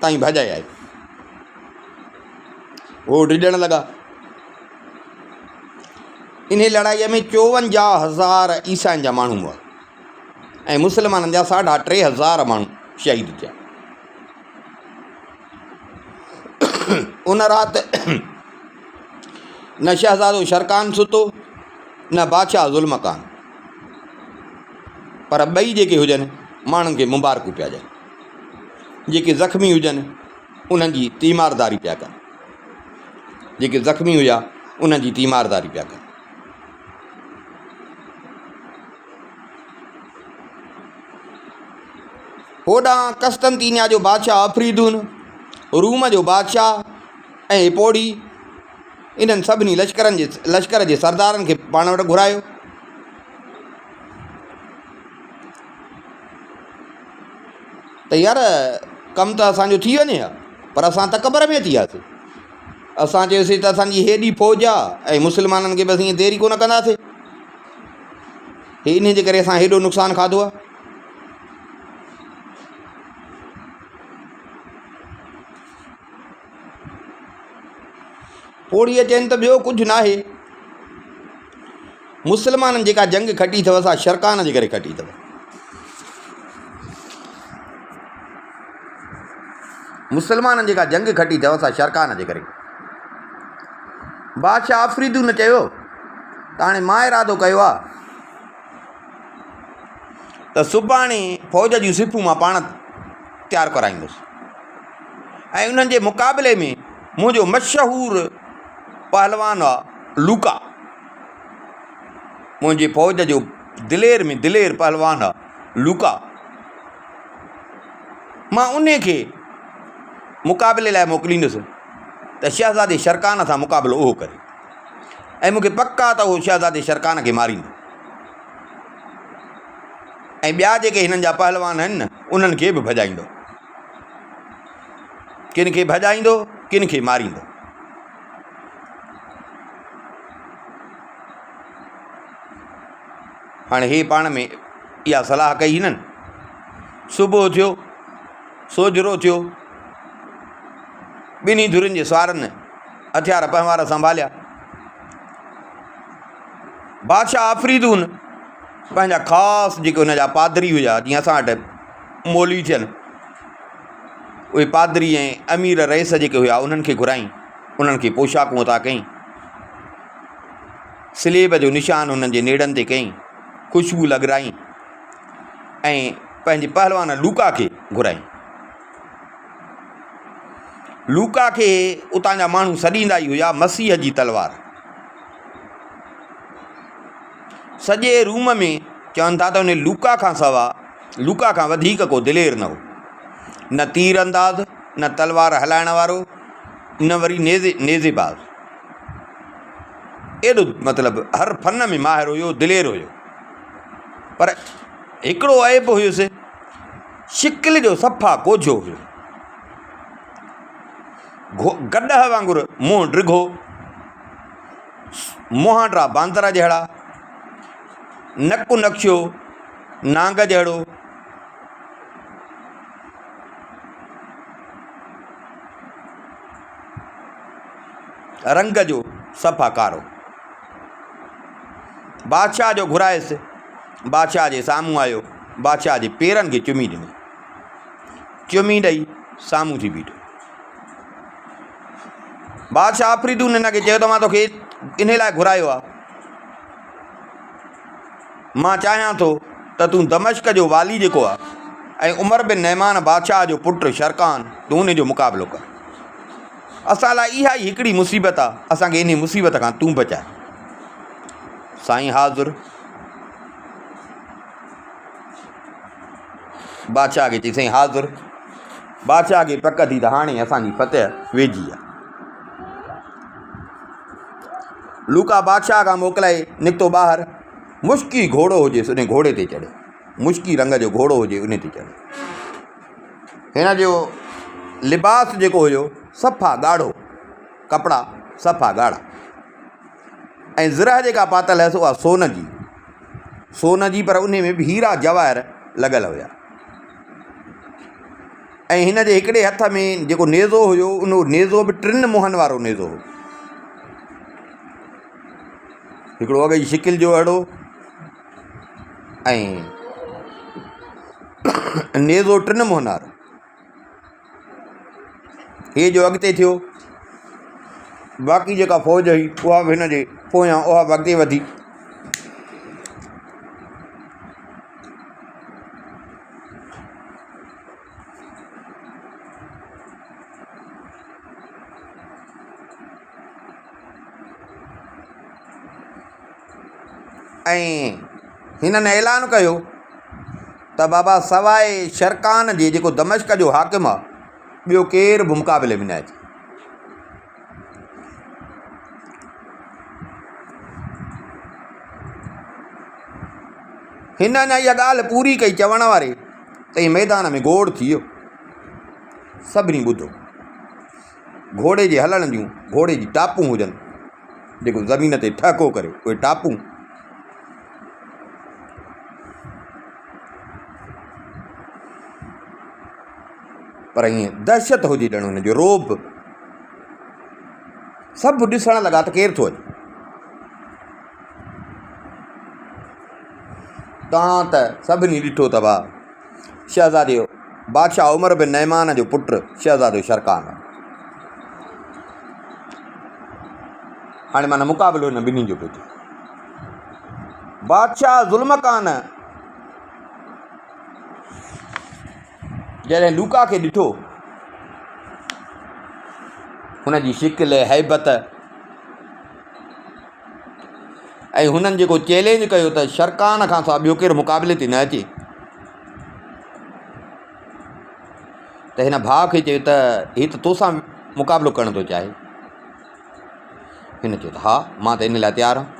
تائين ڀڄائي آئي. هو ڊڄڻ لڳا. انهي لڙائيء ۾ 54,000 عيسائين جا ماڻهو مئا ۽ مسلمانن جا ساڍا 3,000 ماڻهو شهيد ٿيا. ان رات نه شهزادو شرڪان ستو نه بادشاهه ظلمڪان، پر ٻئي جيڪي هجن ماڻهن کي مبارڪون پيا ڏين، جيڪي زخمي هجن انهن جي تيمارداري پيا ڪن، جيڪي زخمي هيا انهن جي تيمارداري پيا ڪن. هوڏانهن قسطنطينيا جو بادشاهه افريدون، روم جو بادشاهه ۽ پوڙهي انهن سڀني لشڪرن جي لشڪر جي سردارن کي پاڻ وٽ گهرايو. ته يار ڪم ته اسان جو ٿي وڃي ها پر اسان تڪبر ۾ اچي وياسي. اسان چيوسي ته اسان جي هيڏي فوج آ ۽ مسلمانن کي به اسين دير ئي ڪونه ڪنداسي. هي انهي جي ڪري اسان هيڏو نقصان کاڌو آ. پوڙهيء چين ته ٻيو ڪجهه ناهي. مسلمانن جيڪا جنگ کٽي اٿو سا شرڪان جي ڪري کٽي اٿو. مسلمانن جيڪا جنگ کٽي اٿو سا شرڪان جي ڪري. بادشاهه آفريدون چيو ته هاڻي مان ارادو ڪيو آهي ته سڀاڻي فوج جون صفون مان پاڻ تيار ڪرائيندس ۽ انهن جي مقابلي ۾ منهنجو مشهور پهلوان آ لوڪا منهنجي فوج جو دلير ۾ دلير پهلوان آ لوڪا مان انهي کي مقابلي لاء موڪليندس ته شهزادي شرڪان سان مقابلو اهو ڪري ۽ مون کي پڪ آ ته اهو شهزادي شرڪان کي ماريندو ۽ ٻيا جيڪي هنن جا پهلوان آهن نه انهن کي به ڀڄائيندو. ڪن کي ڀڄائيندو ڪن کي ماريندو. هاڻي هي پاڻ ۾ اها صلاح ڪئي هنن. صبح ٿيو، سوجهرو ٿيو، ٻنهي ڌرين جي سوارن هٿيار پهنوار سنڀاليا. بادشاهه آفريدون پنهنجا خاص جيڪي هن جا پادري هيا، جيئن اسان وٽ مولوي ٿين، اهي پادري ۽ امير رئيس جيڪي هيا انهن کي گهرائين، انهن کي پوشاڪون عطا ڪيائين، صليب جو نشان انهن جي نيڙن تي ڪيائين، خوشبو لڳرائين. ۽ پنهنجي پهلوان لوڪا کي گهرايائين. لوڪا کي اتان جا ماڻهو سڏيندا ئي هيا مسيح جي تلوار. سڄي روم ۾ چون ٿا ته ان لوڪا کان سوا لوڪا کان وڌيڪ ڪو دلير نه هو. نه تير انداز، نه تلوار هلائڻ وارو، نه وري نيزي نيزي باز. ايڏو مطلب هر فن ۾ ماهر هيو، دلير هيو. پر هڪڙو عيب هيس، شڪل جو صفا ڪوجهو هيو. گڏهه وانگر منهن ڊگهو، مهانڊا باندر جهڙا، نڪ نقشو نانگ جهڙو. رنگ جو صفا ڪارو. بادشاهه جو گهرائيس، بادشاهه جي سامهون آيو، بادشاهه جي پيرن کي چمي ڏني. چمي ڏئي سامهون ٿي بيٺو. بادشاهه آفريدون هن کي چيو ته مان توکي انهي لاء گهرايو آهي. مان چاهيان ٿو ته تون دمشق جو والي جيڪو آهي ۽ عمر بن نعمان بادشاهه جو پٽ شرقان تون انهي جو مقابلو ڪر. اسان لاء اها ئي هڪڙي مصيبت آهي، اسان کي انهي مصيبت کان تون بچاء. سائين حاضر. بادشاهه کي چئي سائين حاضر. بادشاهه کي پڪ ٿي ته هاڻي اسان جي فتح ويجهي آهي. لوڪا بادشاهه کان موڪلائي نڪتو ٻاهر. مشڪي گهوڙو هجيس ان گهوڙي تي چڙهيو. مشڪي رنگ جو گهوڙو هجي ان تي چڙهيو. هن جو لباس جيڪو هيو صفا ڳاڙهو، ڪپڙا صفا ڳاڙها ۽ زرهه جيڪا پاتل هيس اها سون جي، سون جي پر انهي ۾ به هيرا جواهر لڳل هيا. ۽ هن جي هڪڙي هٿ ۾ جيڪو نيزو هيو ان نيزو به ٽن منهن وارو نيزو هو. هڪڙو اڳ جي شڪل جو اهڙو ۽ نيزو ٽن منهن وارو. هي جو اڳتي ٿيو باقي جيڪا فوج هئي اها به هن جي پويان اها به اڳتي وڌي. ۽ هنن اعلان ڪيو ته بابا سواء شرقان جي جيڪو دمشق جو حاڪم آهي ٻيو ڪير به مقابلي ۾ نه اچي. هن اڃا اها ڳالهه پوري ڪئي چوڻ واري ته ائين ميدان ۾ گوڙ ٿي ويو. سڀني ٻڌو. گهوڙي جي هلڻ جون گهوڙي جي ٽاپون هجن جيڪو زمين تي ٺهڪو ڪري اهي ٽاپون پر ائين دهشت هجي ڄڻ هن جو رعب سڀ ڏسڻ لڳا ته ڪير ٿو اچي. تان ته سڀني ڏٺو ته واهه شهزادي بادشاهه عمر بن نعمان جو پٽ شهزادو شرقان آهي. هاڻي معنيٰ مقابلو هن ٻنهي جو پيو ٿئي. بادشاهه ظلمڪان جڏهن لوڪا کي ڏٺو، هن جي شڪل، هيبت ۽ هنن جيڪو چئلينج ڪيو ته شرقان کان سواء ٻيو ڪير مقابلي تي نه اچي ته هن ڀاء کي چيو ته هي ته توسان مقابلو ڪرڻ ٿو چاهي. هن چيو ته ها مان ته ان لاء تيار آهيان.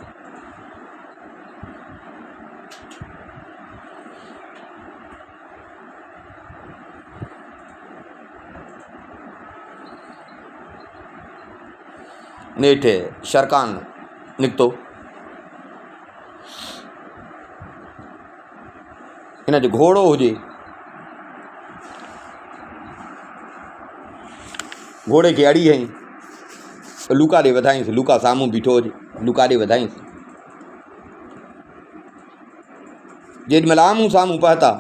نيٺ شرڪان نڪتو. هن جو گهوڙو هجي. گهوڙي کي اڙي هنئي. لوڪا ڏي وڌائينس. لوڪا سامهون بيٺو هجي. لوڪا ڏي وڌائينس. جيڏي مهل آمهون سامهون پهتا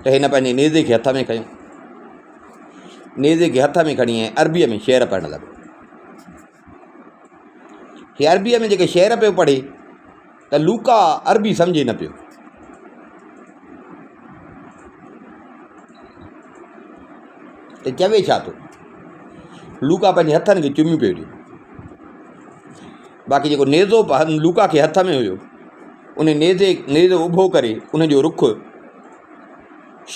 ته هن پنهنجي نيزي کي هٿ ۾ کنيو. نيزي کي هٿ ۾ کڻي ۽ عربيء ۾ شعر پڙهڻ لڳو. هي عربيء ۾ جيڪي شعر پيو پڙهي ته لوڪا عربي سمجهي نه پيو. ته چوي ڇا ٿو. لوڪا پنهنجي هٿن کي چميون پيو ڏي. باقي جيڪو نيزو لوڪا کي هٿ ۾ هيو، ان نيزي نيزو اڀو ڪري ان جو رخ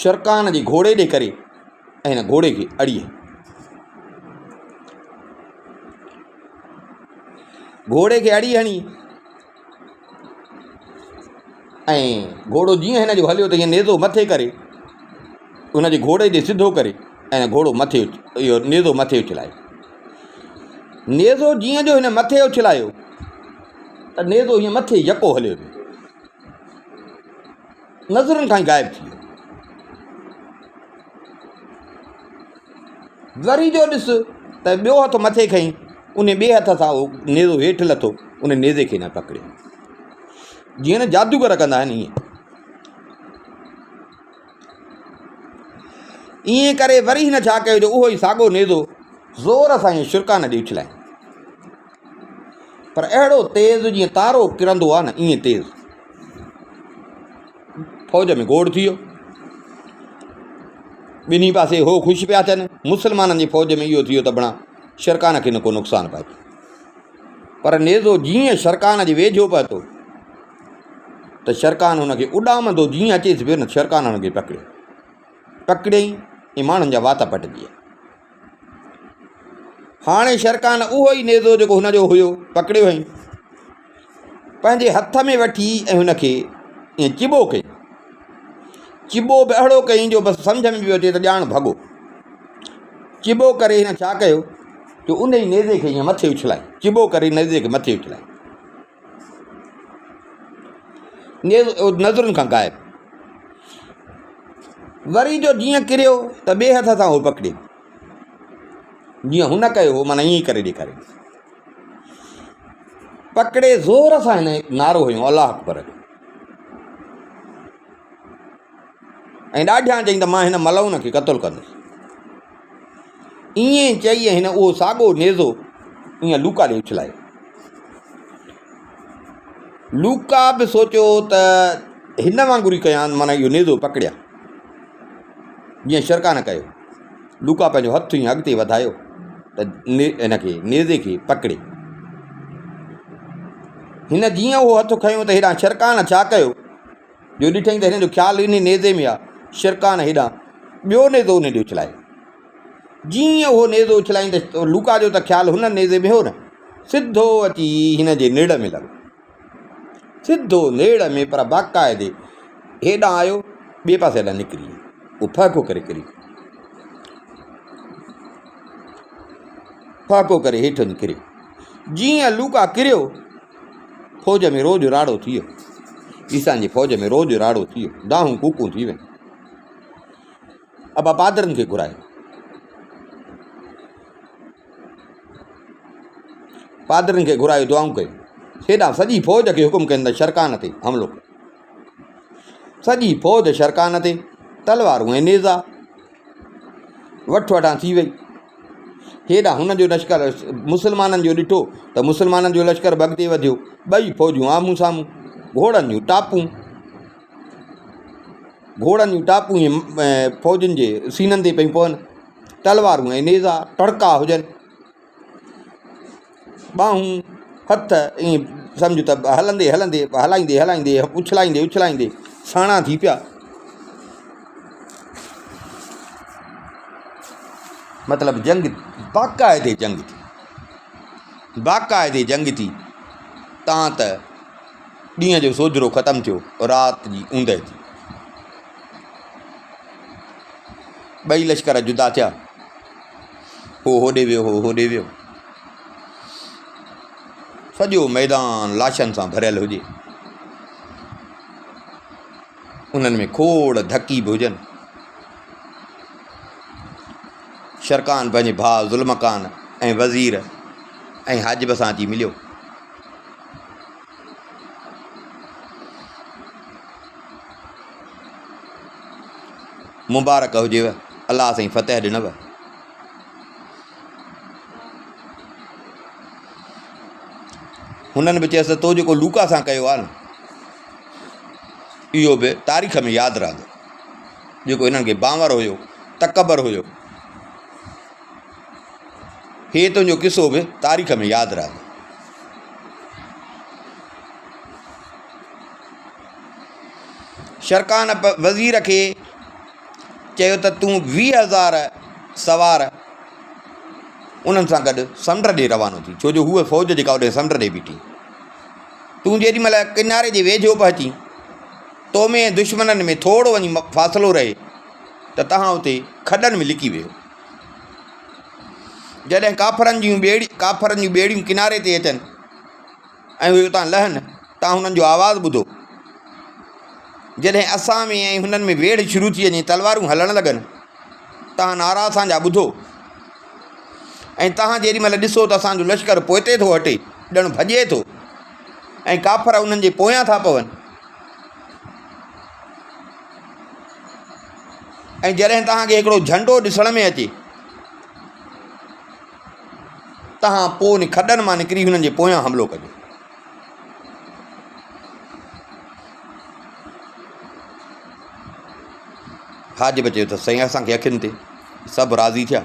شرڪان جي گهوڙي ڏي ڪري ۽ هن گهوڙي کي اڙي هنئي. گهوڙي کي اڙي هڻي ۽ گهوڙو جيئن هن جو هليو ته هيئن نيزو مٿي ڪري ان جي گهوڙي ڏي سڌو ڪري ۽ گهوڙو مٿي اهو نيزو مٿي اڇلايو. نيزو جيئن جو هن مٿي اڇلايو ته نيزو هيئن مٿي يڪو هليو ويو، نظرن کان ئي غائب ٿي ويو. وري جو ڏس ته ٻيو هٿ مٿي کئين، ان ٻئي هٿ سان اهو نيزو هيٺ لٿو، ان نيزي کي نه پڪڙيو. جيئن نه جادوگر ڪندا آهن ائين. ائين ڪري وري هن ڇا ڪيو جو اهو ئي ساڳو نيزو زور سان ائين شرڪان ڏي اڇلايائين. پر اهڙو تيز جيئن تارو ڪرندو آهي نه ائين تيز. فوج ۾ گوڙ ٿي ويو. ٻنهي پاسي هو خوش پيا ٿين. مسلمانن جي فوج ۾ اهو ٿي ويو ته بڻا شرڪان کي نه ڪو نقصان پهتو. پر نيزو جيئن شرڪان جي ويجهو پهتو ته شرڪان هن کي اڏامندو جيئن اچيس پيو نه شرڪان هن کي پڪڙيو. پڪڙيائين ۽ ماڻهن جا وات پٽجي ويا. هاڻي شرڪان اهو ئي نيزو جيڪو هن جو هيو پڪڙيو هئائين. پنهنجي هٿ ۾ وٺي ۽ هن کي ائين چٻو ڪيائين. چٻو به اهڙو ڪيائين جو بس سمجهه ۾ پيو اچي ته ڄاڻ ڀڳو. چٻو ڪري هن ڇا ڪيو جو ان ئي نيزي کي ائين مٿي اڇلائين. چٻو ڪري نيزي کي مٿي اڇلائين. نيزو نظرن کان غائب. وري جو جيئن ڪريو ته ٻئي هٿ سان هو پڪڙي. جيئن هن ڪيو هو معنيٰ ائين ئي ڪري ڏيکاريائين. پڪڙي زور سان هن نعرو هنيو الله اڪبر جو ۽ ڏاڍيان چئي ته مان هن ملعون کي قتل ڪندس. ائين چئي هن اهو ساڳو نيزو ائين لوڪا ڏي اڇلايو. لوڪا به سوچيو ته هن وانگر ئي ڪيان معنيٰ اهو نيزو پڪڙيان جيئن شرڪان ڪيو. لوڪا پنهنجو هٿ ائين اڳتي وڌايو ته هن کي نيزي کي پڪڙي. هن جيئن اهو هٿ کنيو ته هيڏانهن شرڪان ڇا ڪيو جو ڏٺائين ته هن جو خيال انهي نيزي ۾ آ، شرڪان هيڏانهن ٻيو نيزو انهي ڏي اڇلايو. جيئن اهو نيزو اڇلايائين ته لوڪا جو ته خيال هن نيزي ۾ هو نه، سڌو اچي هن جي نڙ ۾ لڳو. سڌو نيڙ ۾ پر باقاعدي هيڏانهن آيو ٻئي پاسي ڏانهن نڪري ويو. اهو ڦهڪو ڪري ڪري ويو. ڦهڪو ڪري هيٺ وڃي ڪريو. جيئن لوڪا ڪريو، فوج ۾ روڄ راڙو ٿي ويو. عيسائين جي فوج ۾ روڄ راڙو ٿي ويو. دانهون ڪوڪون ٿي ويون. ابا پادرن کي گهرايو. پادرين کي گهرايو دعائون ڪيون. هيڏانهن سڄي فوج کي حڪم ڪين ته شرڪان تي حملو ڪيو. سڄي فوج شرڪان تي تلوارون ۽ نيزا وٺ وٺان ٿي وئي. هيڏانهن هن جو لشڪر مسلمانن جو ڏٺو ته مسلمانن جو لشڪر به اڳتي وڌيو. ٻئي فوجون آمهون سامهون، گهوڙن جون ٽاپون، گهوڙن جون ٽاپون فوجن جي سينن تي پيون پون. تلوارون ۽ نيزا ٽڙڪا هجن، ٻانهون هٿ ائين سمجهه ته هلندي هلندي هلائيندي هلائيندي اڇلائيندي اڇلائيندي ساڻا ٿي پيا. مطلب جنگ باقاعدي جنگ ٿي، باقاعدي جنگ ٿي تان ته ڏينهن جو سوجهرو ختم ٿيو رات جي اوندهه ٿي. ٻئي لشڪر جدا ٿيا. هو هوڏي ويو، هو هوڏي ويو. سڄو ميدان لاشن سان ڀريل هجي. انهن ۾ کوڙ ڌڪي به هجن. شرڪان پنهنجي ڀاء ذوالمڪان ۽ وزير ۽ حاجب سان اچي مليو. مبارڪ هجيو الله سائين فتح ڏنو. هنن به چيس ته تو جيڪو لوڪا سان ڪيو آهي نه اهو به تاريخ ۾ ياد رهندو. جيڪو هنن کي بانور هيو، تڪبر هيو. هي تنهنجو قصو به تاريخ ۾ ياد رهندو. شرڪان وزير کي چيو ته تون 20,000 سوار انهن سان گڏ سمنڊ ڏي روانو ٿي، ڇو جو هوء فوج جيڪا اوڏي سمنڊ ڏي بيٺي. تون جيڏي مهل ڪناري جي ويجهو پهچين، تو ۾ ۽ دشمنن ۾ ٿورو وڃي فاصلو رهي ته توهان اتي کڏن ۾ لڪي ويهو. جڏهن ڪافرن جون ٻيڙي ڪافرن جون ٻيڙيون ڪناري تي اچن ۽ اهي اتان لهن، تان هنن جو آواز ٻڌو. جڏهن اسان ۾ ۽ هنن ۾ ويڙهه شروع ٿي وڃي، تلوارون هلڻ لڳن، تان نعرا اسان جا ٻڌو ۽ توهان جيڏي مهل ڏسو ته اسان جو لشڪر پوئتي ٿو هٽي، ڄڻ ڀڄي ٿو ۽ ڪافر انهن جي پويان ٿا پون ۽ جڏهن توهان کي هڪڙو جهنڊو ڏسڻ ۾ اچي، توهان پوء ان کڏن مان نڪري هنن جي پويان حملو ڪجو. حاجب چيو ته سائين اسان کي اکين تي سڀ راضي ٿيا.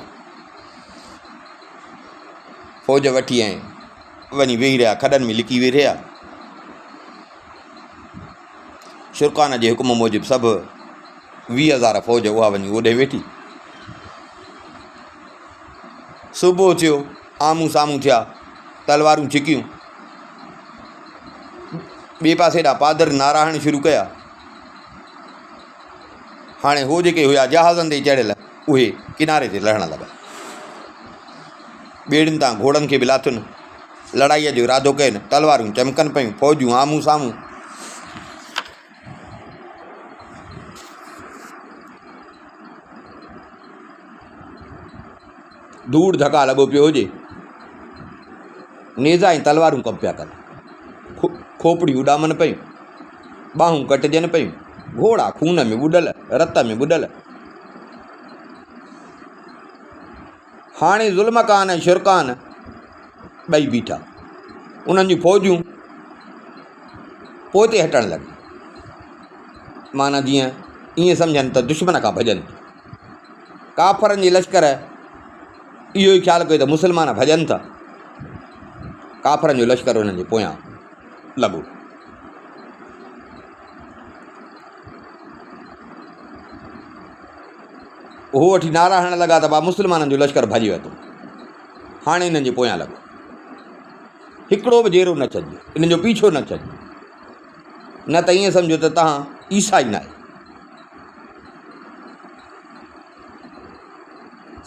فوج وٺي ۽ وڃي ويهي رهيا، کڏن ۾ لڪي ويهي رهيا. شرڪان جي حڪم موجب سڀ 20,000 فوج اها وڃي اوڏي ويٺي. صبح ٿيو، آمهون سامهون ٿيا، تلوارون ڇڪيون. ٻئي پاسي ڏانهن پادر نعرا هڻڻ شروع ڪيا. هاڻي هو جيڪي هيا جهازن تي چڙهيل اهي ڪناري تي لهڻ لڳا. ٻيڙين تان گهوڙن کي به لاٿن. لڙائيء جو ارادو ڪين. تلوارون چمڪن پيون، فوجون آمهون سامهون. ڌوڙ ڌڪا لڳو پيو هجي. نيزا ۽ تلوارون ڪم پيا ڪن. کوپڙيون اڏامن پيون. ٻانهون ڪٽجن پيون. گهوڙا خون ۾ ٻڏل، رت ۾ ٻڏل. هاڻي ظلمڪان ۽ شرڪان ٻئي بيٺا. انهن جون فوجون پوئتي هٽڻ لڳيون. معنيٰ جيئن ائين سمجهن ته دشمن کان ڀڄن ٿيون. ڪافرن جي لشڪر اهو ئي خيال ڪيو ته مسلمان ڀڄن ٿا. ڪافرن جو لشڪر انهن جي پويان لڳو. هو وٺي نعرا هڻڻ لڳا ته ڀا مسلمانن جو لشڪر ڀڄي ويو هاڻي انهن جي پويان لڳو. هڪڙو به جيئرو نه ڇڏجو، انهن جو پيڇو نه ڇڏجو، نه ته ائين سمجهو ته توهان عيسائي نه آهيو.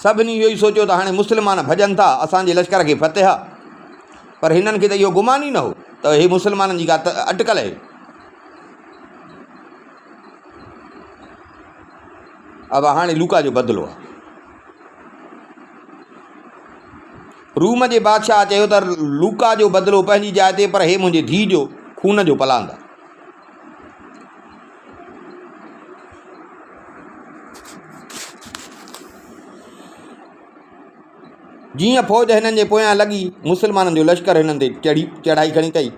سڀني اهو ئي سوچيو ته هاڻي مسلمان ڀڄن ٿا، اسان جي لشڪر کي فتح آ. پر هنن کي ته اهو گمان ئي نه هو ته هي مسلمانن جي ڪا اٽڪل آهي. ابا هاڻي لوڪا جو بدلو آ. روم جي بادشاهه چيو ته لوڪا جو بدلو پنهنجي جاء تي پر هي منهنجي ڌيء جو خون جو پلاند آ. جيئن فوج هنن جي پويان لڳي، مسلمانن جو لشڪر هنن تي چڙهي چڙهائي کڻي ڪئي.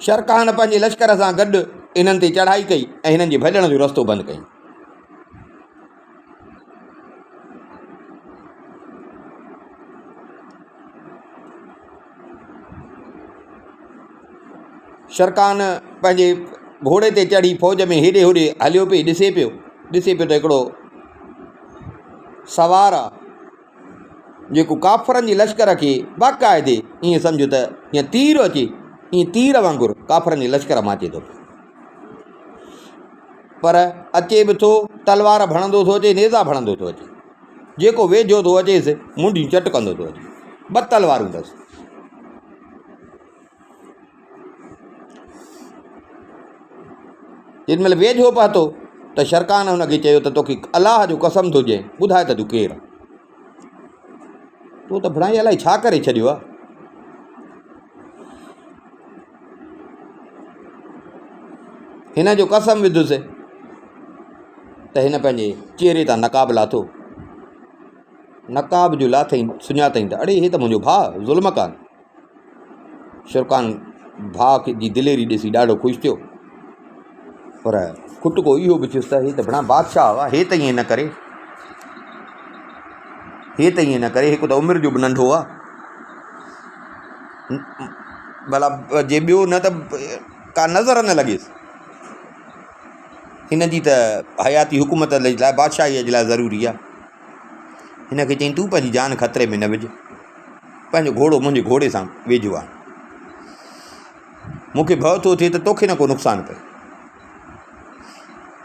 شرڪان پنهنجي لشڪر سان گڏ هنن تي چڙهائي ڪئي ۽ هنن جي ڀڄڻ جو رستو بند ڪيائين. شرڪان پنهنجي گهوڙي تي چڙهي فوج ۾ هيڏي هوڏي هليو پئي ڏسي پيو ڏسي پيو ته هڪڙو سوار آ جيڪو ڪافرن جي لشڪر کي باقاعدي ائين سمجهو ته جيئن تير اچي ائين تير وانگر ڪافرن جي لشڪر مان اچي ٿو پيو پر اچي به ٿو تلوار ڀڻندو ٿو اچي نيزا ڀڻندو ٿو اچي جيڪو ويجهو ٿو اچيس منڍيون چٽ ڪندو ٿو اچي ٻه تلوارون اٿس جيڏي مهل ويجهو پهتو ته شرڪان هن کي چيو ته توکي الله جو قسم ٿو ڏيان ٻڌاء ته تون ڪير آهين تو ته ڀڻائي الائي ڇا ڪري ڇڏيو آهي هن جو قسم وڌس ته هن پنهنجي چهري تان نقاب لاٿو. نقاب جو لاٿئين سڃاتئين ته اڙي هي ته منهنجو ڀاء ظلمڪان. شرڪان ڀاء جي دليري ڏسي ڏاڍو خوش ٿيو. پر کٽڪو اهو به ٿيس ته هي ته بڻا بادشاهه هئا، هي ته ائين نه ڪري. هي ته ائين نه ڪري، هڪ ته عمر جو به ننڍو آ. ڀلا جي ٻيو نه ته ڪا نظر نه لڳيس. هن جي ته حياتي حڪومت لاء بادشاهيء جي لاء ضروري آ. هن کي چيائين تون پنهنجي جان خطري ۾ نه وجهه. پنهنجو گهوڙو منهنجي گهوڙي سان ويجهو آڻ. مون کي ڀؤ ٿو ٿئي ته توکي نه ڪو نقصان پئي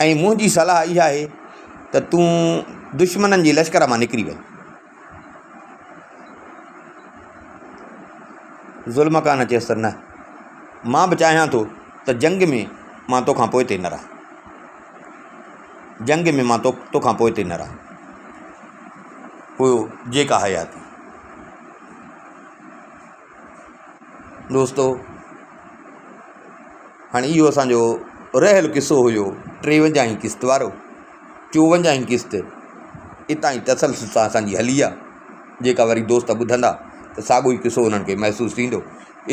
۽ منهنجي صلاح اها آهي ته تون دشمنن جي لشڪر مان نڪري وڃ. ظلمڪان چيس ته نه، مان به چاهيان ٿو ته جنگ ۾ مان توکان پوئتي نه رهان. جنگ ۾ مان توکان پوئتي نه رهان. پوء جيڪا حياتي. دوستو هاڻي اهو اسان جو رهيل قصو هيو ٽيونجاهين قسط وارو چوونجاهين قسط اتان ئي تسلسل سان اسان جي هلي آ جيڪا وري دوست ٻڌندا ته ساڳو ئي قصو انهن کي محسوس ٿيندو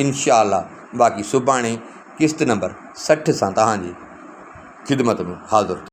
انشاء الله باقي سڀاڻي قسط نمبر 60 سان توهان جي خدمت ۾ حاضر.